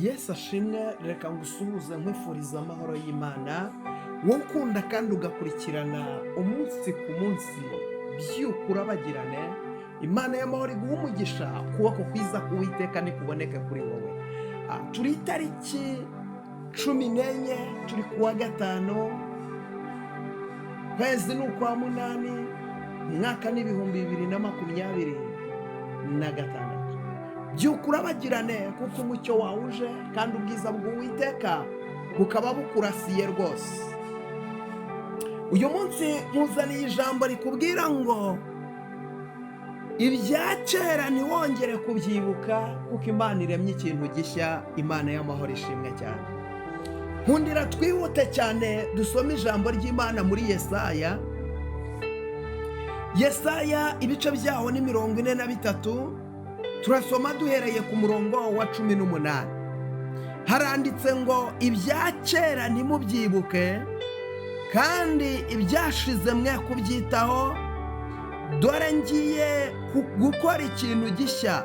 Yesu ashimwe. Reka ngusuhuze nkwifuriza amahoro y'Imana, wowe ukunda kandi ugakurikirana umunsi ku munsi Byuka Urabagirane. Imana y'amahoro iguha umugisha, ukuboko kwiza k'Uwiteka nikuboneke kuri wowe. Turi itariki 14, turi kuwa gatanu, kwezi ni ukwa munani, umwaka ni 2026. Byuka urabagirane, kuko umucyo wawuje kandi ubwiza bw'Uwiteka bukaba bukurasiye rwose. Uyu munsi nkuzaniye ijambo rikubwira ngo ibya kera ntiwongere kubyibuka, kuko Imana iremye ikintu gishya. Imana y'amahoro ishimwe cyane. Nkundira twihute cyane dusome ijambo ry'Imana muri Yesaya. Yesaya ibice byaho ni 43, turasoma duhereye ku murongo wa 18. Haranditse ngo: "Ibya kera ntimubyibuke, kandi ibyashize mwe kubyitaho. Dore ngiye gukora ikintu gishya,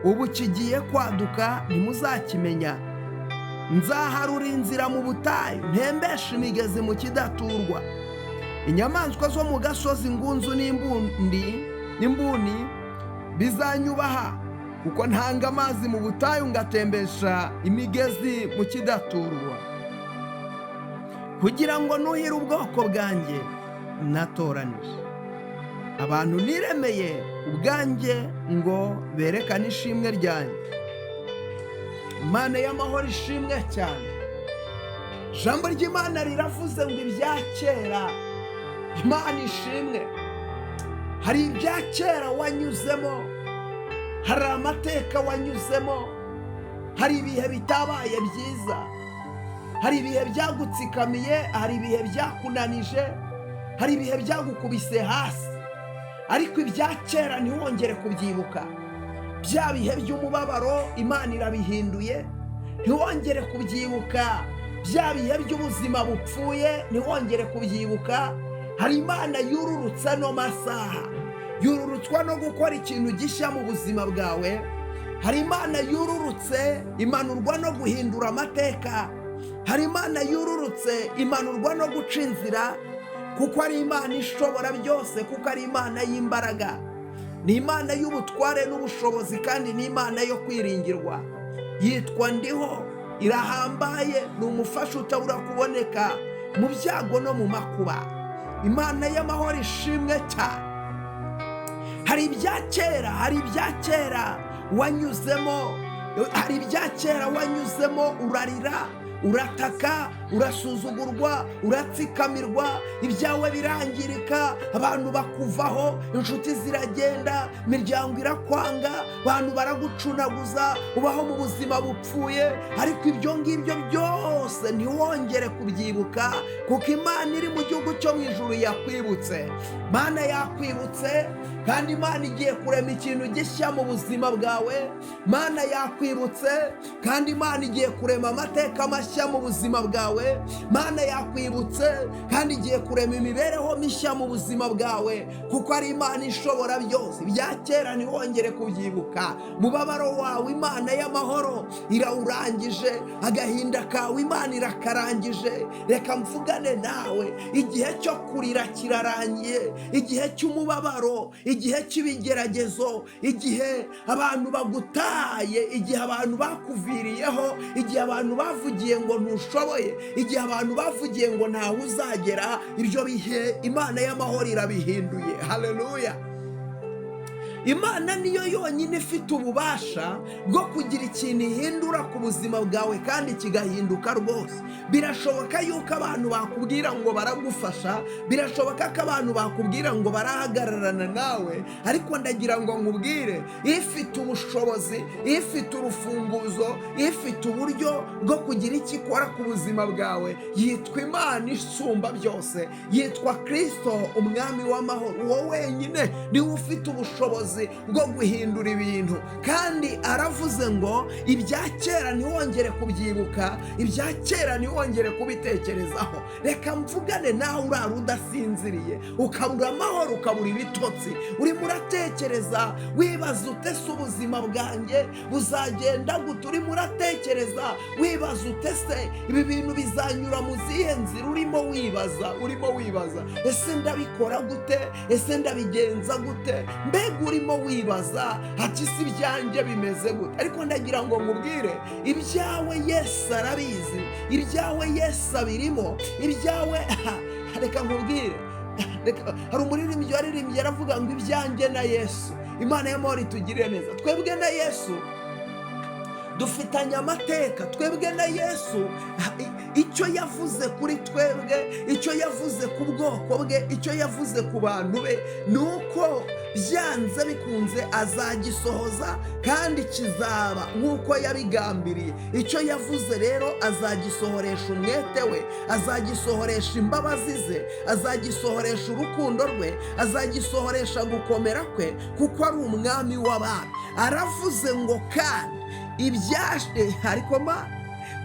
ubu kigiye kwaduka, ntimuzakimenya. Nzaharura inzira mu butayu, ntembeshe imigezi mu kidaturwa. Inyamaswa zo mu gasozi, ingunzu n'imbuni bizanyubaha, kuko ntanga amazi mu butayu, ngatembesha imigezi mu kidaturwa, kugira ngo nuhire ubwoko bwanjye natoranije, abantu niremeye ubwanjye, ngo berekane ishimwe ryanjye." Imana y'amahoro ishimwe cyane. Ijambo ry'Imana riravuze ngo ibya kera. Imana ishimwe. Hari ibya kera wanyuzemo, hari amateka wanyuzemo, hari ibihe bitabaye byiza, hari ibihe byagutsikamiye, hari ibihe byakunanije, hari ibihe byagukubise hasi. Ariko ibya kera ntiwongere kubyibuka. Bya bihe by'umubabaro Imana irabihinduye, ntiwongere kubyibuka. Bya bihe by'ubuzima bupfuye ntiwongere kubyibuka. Hari Imana yururutse ano masaha, yururutswa no gukora ikintu gishya mu buzima bwawe. Hari Imana yururutse, imanurwa no guhindura amateka. Hari Imana yururutse, imanurwa no guca inzira, kuko ari Imana ishobora byose, kuko ari Imana y'imbaraga, ni Imana y'ubutware n'ubushobozi, kandi ni Imana yo kwiringirwa. Yitwa Ndiho, irahambaye, ni umufasha utabura kuboneka mu byago no mu makuba. Imana y'amahoro ishimwe cyane. Hari ibya kera, hari ibya kera wanyuzemo, hari ibya kera wanyuzemo, urarira, urataka, urasuzugurwa, uratsikamirwa, ibyawe birangirika, abantu bakuvaho, inshuti ziragenda, imiryango irakwanga, abantu baragucunaguza, ubaho mu buzima bupfuye. Ariko ibyo ngibyo byose ntiwongere kubyibuka, kuko Imana iri mu gihugu cyo mu ijuru yakwibutse. Imana yakwibutse, kandi Imana igiye kurema ikintu gishya mu buzima bwawe. Imana yakwibutse, kandi Imana igiye kurema amateka mashya mu buzima bwawe. Imana yakwibutse, kandi igiye kurema imibereho mishya mu buzima bwawe, kuko ari Imana ishobora byose. Ibya kera ntiwongere kubyibuka. Mubabaro wawe Imana y'amahoro irawurangije, agahinda kawe Imana irakarangije. Reka mvugane nawe, igihe cyo kurira kirarangiye, igihe cy'umubabaro, igihe cy'ibigeragezo, igihe abantu bagutaye, igihe abantu bakuviriyeho, igihe abantu bavugiye ngo ntushoboye, igihe abantu bavugiye ngo ntawe uzagera, ibyo bihe Imana y'amahoro irabihinduye. Haleluya! Imana niyo yonyine ifite ububasha bwo kugira ikintu ihindura ku buzima bwawe kandi kigahinduka rwose. Birashoboka yuko abantu bakubwira ngo baragufasha, birashoboka ko abantu bakubwira ngo barahagararana nawe, ariko ndagira ngo nkubwire, ifite ubushobozi, ifite urufunguzo, ifite uburyo bwo kugira icyo ikora ku buzima bwawe, yitwa Imana isumba byose, yitwa Kirisito umwami w'amahoro. Uwo wenyine niwe ufite ubushobozi. ubushobozi bwo guhindura ibintu. Kandi aravuze ngo ibya kera ntiwongere kubyibuka, ibya kera ntiwongere kubitekerezaho. Reka mvugane nawe urara udasinziriye, ukabura amahoro, ukabura ibitotsi, urimo uratekereza wibaza utese ubuzima bwanjye buzagenda gute? Urimo uratekereza wibaza utese ibi bintu bizanyura mu zihe nzira? Urimo wibaza, urimo wibaza ese ndabikora gute? Ese ndabigenza gute? Mbega urimo wibaza ati si ibyanjye bimeze gute? Ariko ndagira ngo nkubwire, ibyawe Yesu arabizi, ibyawe Yesu abirimo, ibyawe. Reka nkubwire, hari umuririmbyi waririmbye aravuga ngo ibyanjye na Yesu. Imana y'amahoro itugirire neza. Twebwe na Yesu dufitanye amateka. Twebwe na Yesu, icyo yavuze kuri twebwe, icyo yavuze ku bwoko bwe, icyo yavuze ku bantu be, ni uko byanze bikunze azagisohoza kandi kizaba nk'uko yabigambiriye. Icyo yavuze rero azagisohoresha umwete we, azagisohoresha imbabazi ze, azagisohoresha urukundo rwe, azagisohoresha gukomera kwe, kuko ari umwami w'abami. Aravuze ngo kandi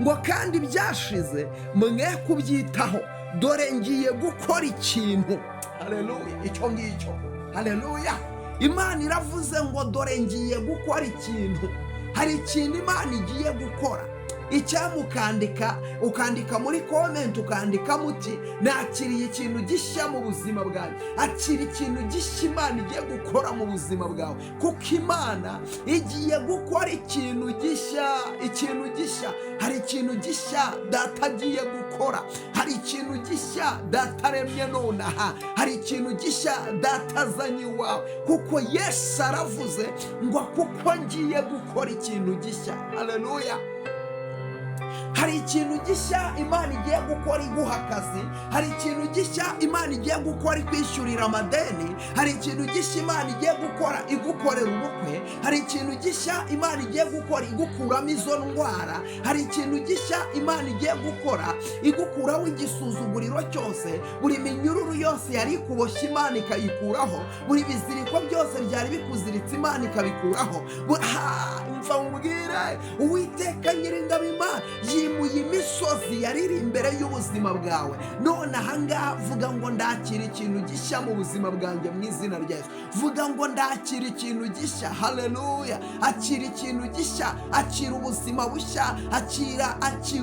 ngo kandi ibyashize mwe kubyitaho, dore ngiye gukora ikintu. Haleluya! Icyo ngicyo, haleluya! Imana iravuze ngo dore ngiye gukora ikintu. Hari ikintu Imana igiye gukora. Icyamukandika ukandika muri comment, ukandika muti nakiriye ikintu gishya mu buzima bwanjye. Akira ikintu gishya Imana igiye gukora mu buzima bwawe, kuko Imana igiye gukora ikintu gishya, ikintu gishya. Hari ikintu gishya Data agiye gukora, hari ikintu gishya Data aremye nonaha, hari ikintu gishya Data azanye iwawe, kuko Yesu aravuze ngo kuko ngiye gukora ikintu gishya. Haleluya! Hari ikintu gishya Imana igiye gukora iguha akazi, hari ikintu gishya Imana igiye gukora ikwishyurira amadeni, hari ikintu gishya Imana igiye gukora igukorera ubukwe, hari ikintu gishya Imana igiye gukora igukuramo izo ndwara, hari ikintu gishya Imana igiye gukora igukuraho igisuzuguriro cyose, buri minyururu yose yari ikuboshye Imana ikayikuraho, buri biziriko byose byari bikuziritse Imana ikabikuraho. Mva nkubwire, Uwiteka Nyiringabo Imana yimuye imisozi yari iri imbere y'ubuzima bwawe. None ahangaha vuga ngo ndakira ikintu gishya mu buzima bwanjye mu izina rya Yesu. Vuga ngo ndakira ikintu gishya. Haleluya! Akira ikintu gishya, akira ubuzima bushya, akira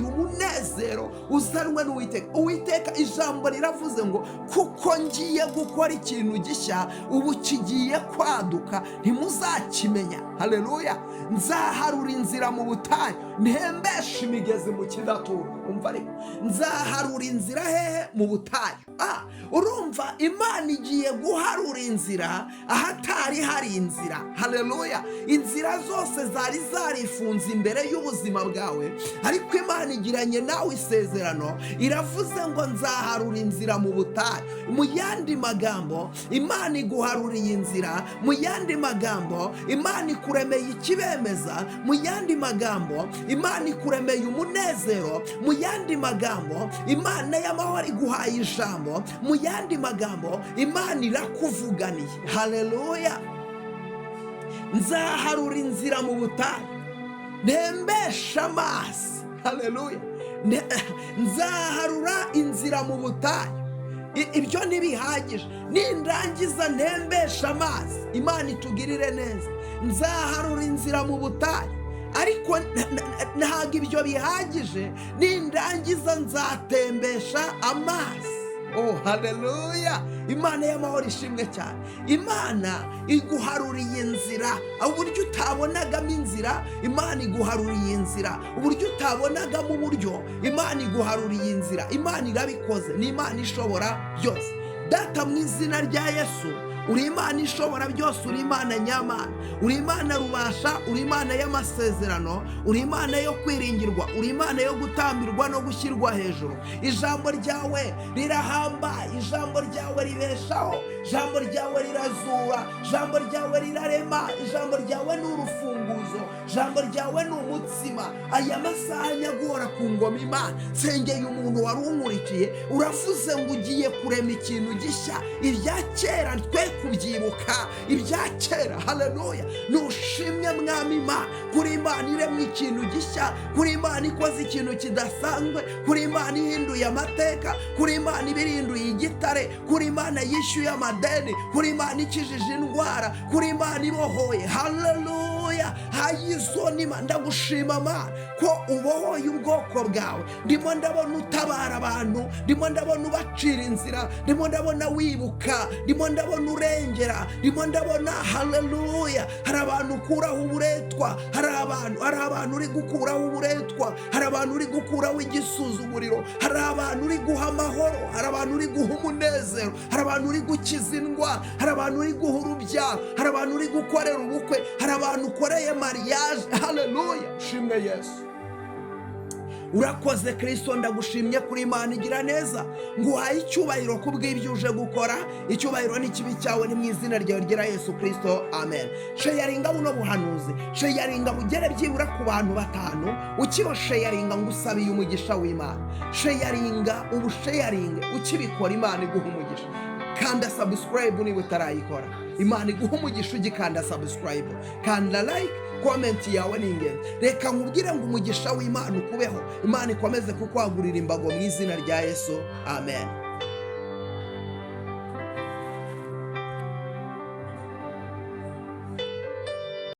umunezero uzanwe n'Uwiteka. Uwiteka ijambo riravuze ngo kuko ngiye gukora ikintu gishya, ubu kigiye kwaduka ntimuzakimenya. Haleluya! Nzaharura inzira mu butayu, ntembeshe imigezi mu kidaturwa. Umva ariko, nzaharura inzira hehe? Mu butayu. Urumva Imana igiye guharura inzira ahatari hari inzira. Haleluya! Inzira zose zari zarifunze imbere y'ubuzima bwawe, ariko Imana igiranye nawe isezerano, iravuze ngo nzaharura inzira mu butayu. Mu yandi magambo, Imana iguharuriye inzira. Mu yandi magambo, Imana ikuremeye ikibemeza. Mu yandi magambo, Imana ikuremeye umunezero. Mu yandi magambo, Imana y'amahoro iguhaye ijambo. Mu yandi magambo, Imana irakuvuganiye. Haleluya! Nzaharura inzira mu butayu, ntembesha amazi. Haleluya! Nzaharura inzira mu butayu. Ibyo ntibihagije, nindangiza ntembesha amazi. Imana itugirire neza. Nzaharura inzira mu butayu, ariko ntabwo ibyo bihagije, nindangiza nzatembesha amazi. Oh, haleluya! Imana y'amahoro ishimwe cyane. Imana iguharuriye inzira, uburyo utabonagamo inzira, Imana iguharuriye inzira, uburyo utabonagamo uburyo, Imana iguharuriye inzira. Imana irabikoze, ni Imana ishobora byose. Data, mu izina rya Yesu, uri Imana ishobora byose, uri Imana nyamana, uri Imana rubasha, uri Imana y'amasezerano, uri Imana yo kwiringirwa, uri Imana yo gutambirwa no gushyirwa hejuru. Ijambo ryawe rirahambaye, ijambo ryawe ribeshaho, ijambo ryawe rirazura, ijambo ryawe rirarema, ijambo ryawe ni urufunguzo, ijambo ryawe ni umutsima. Aya masaha nyaguhora ku ngoma Imana, nsengeye umuntu wari unkurikiye, uravuze ngo ugiye kurema ikintu gishya, ibya kera twe Kubyibuka ibya kera. Haleluya! Nushimwe, Mwami Imana, kuri Imana iremye ikintu gishya, kuri Imana ikoze ikintu kidasanzwe, kuri Imana ihinduye amateka, kuri Imana ibirinduye igitare, kuri Imana yishyuye amadeni, kuri Imana ikijije indwara, kuri Imana ibohoye. Haleluya! Hayizonima, ndagushima Mana ko ubohoye ubwoko bwawe. Ndimo ndabona utabara abantu, ndimo ndabona ubacira inzira, ndimo ndabona wibuka, ndimo ndabona urengera, ndimo ndabona, haleluya, hari abantu ukuraho uburetwa, hari abantu uri gukuraho uburetwa, hari abantu uri gukuraho igisuzuguriro, hari abantu uri guha amahoro, hari abantu uri guha umunezero, hari abantu uri gukiza indwara, hari abantu uri guha urubyaro, hari abantu uri gukorera ubukwe, hari abantu ukoreye mariage. Haleluya! Shimwe Yesu, urakoze Kirisito. Ndagushimye kuri Imana igira neza, nguhaye icyubahiro ku bw'ibyo uje gukora. Icyubahiro n'ikibi cyawe, ni mu izina ryawe ryera Yesu Kirisito, amen. Sharinga buno buhanuzi, sharinga bugere byibura ku bantu batanu. Ukibasharinga, ngo usabiye umugisha w'Imana. Sharinga ubu, sharinga ukibikora, Imana iguha umugisha. Kanda subscribe niba utarayikora, Imana iguha umugisha. Ugikanda subscribe, kanda like, comment yawe ni ingenzi. Reka nkubwire ngo umugisha w'Imana ukubeho, Imana ikomeze kukwagurira imbago mu izina rya Yesu, amen.